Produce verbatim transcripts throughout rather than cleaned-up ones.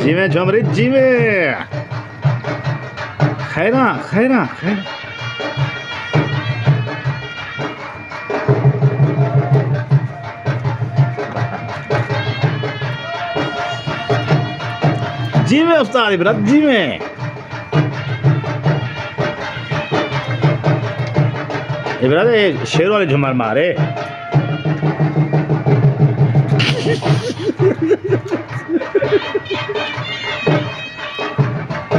جیویں جھمری جیویں۔ خیراں، خیراں، خیراں۔ جیویں استاد عبرت، جیویں۔ عبرت، اے شیر والے جھمر مارے۔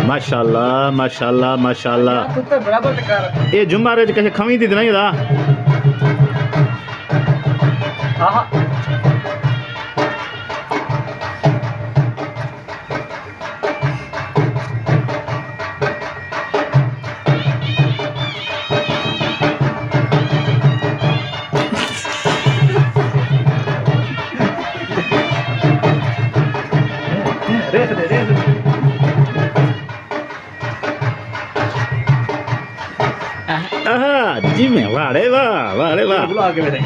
ماشاءاللہ، ماشاءاللہ، ماشاءاللہ۔ یار، توں تے برابر تے کر۔ اے جمعہ رج کسے کھویں دی تے نہیں دا۔ آہا۔ ریس دے، ریس دے۔ آہا، جی میں، واہ رے واہ، واہ رے واہ۔ بلا کے میرے۔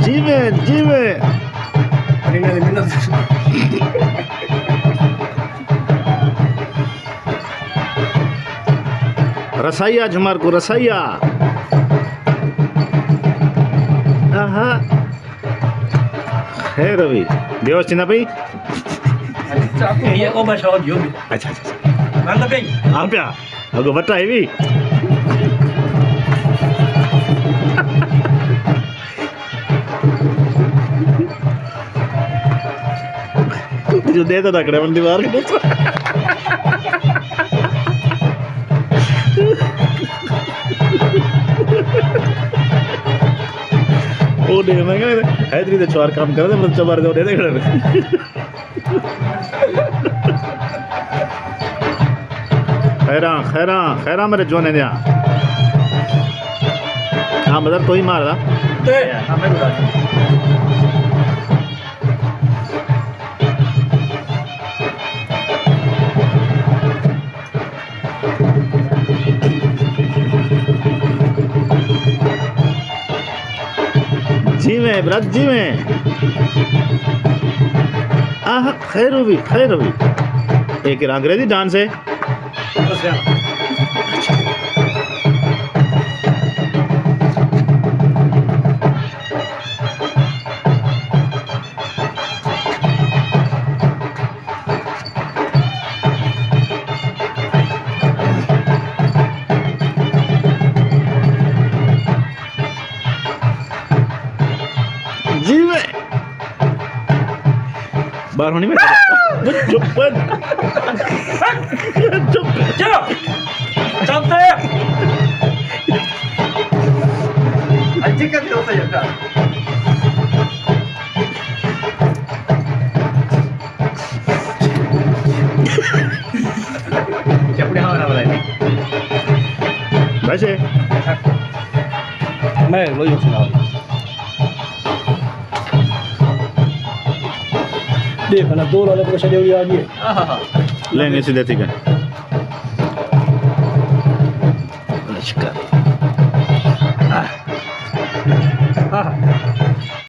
جیویں، جیویں۔ انہاں دی منت۔ رسائیا جھمر کوں رسائیا۔ آہا۔ خیر ہوی۔ بیوش چیندا پئی؟ یہ او بس اور جو بھی۔ اچھا، اچھا، اچھا۔ بند پئی۔ آ پیا۔ اگو بٹا ہے بھی۔ جو دے تو نکڑے من دیوار کے۔ او دے میں کہنے، حیدری دے چوار کام کرے، مطلب چوار دے، دے کھڑے۔ خیراں، خیراں، خیراں میرے جونے دیاں۔ ہاں، مدر تو ہی مار دا۔ جیویں برات جیویں۔ آہ، خیر ہوی، خیر ہوی۔ ایک انگریزی ڈانس ہے۔ جیویں۔ باہر ہونی میں۔ چپ۔ چپ۔ چلو۔ چلتے ہیں۔ اچھی کر دو تو یکا۔ چپڑے ہاں والا ہے۔ ویسے میں لو یو سنا۔ دیکھ نا، دو والے کو شجاوی آ گئی ہے۔ لیں گے سیدھے تھی گئے۔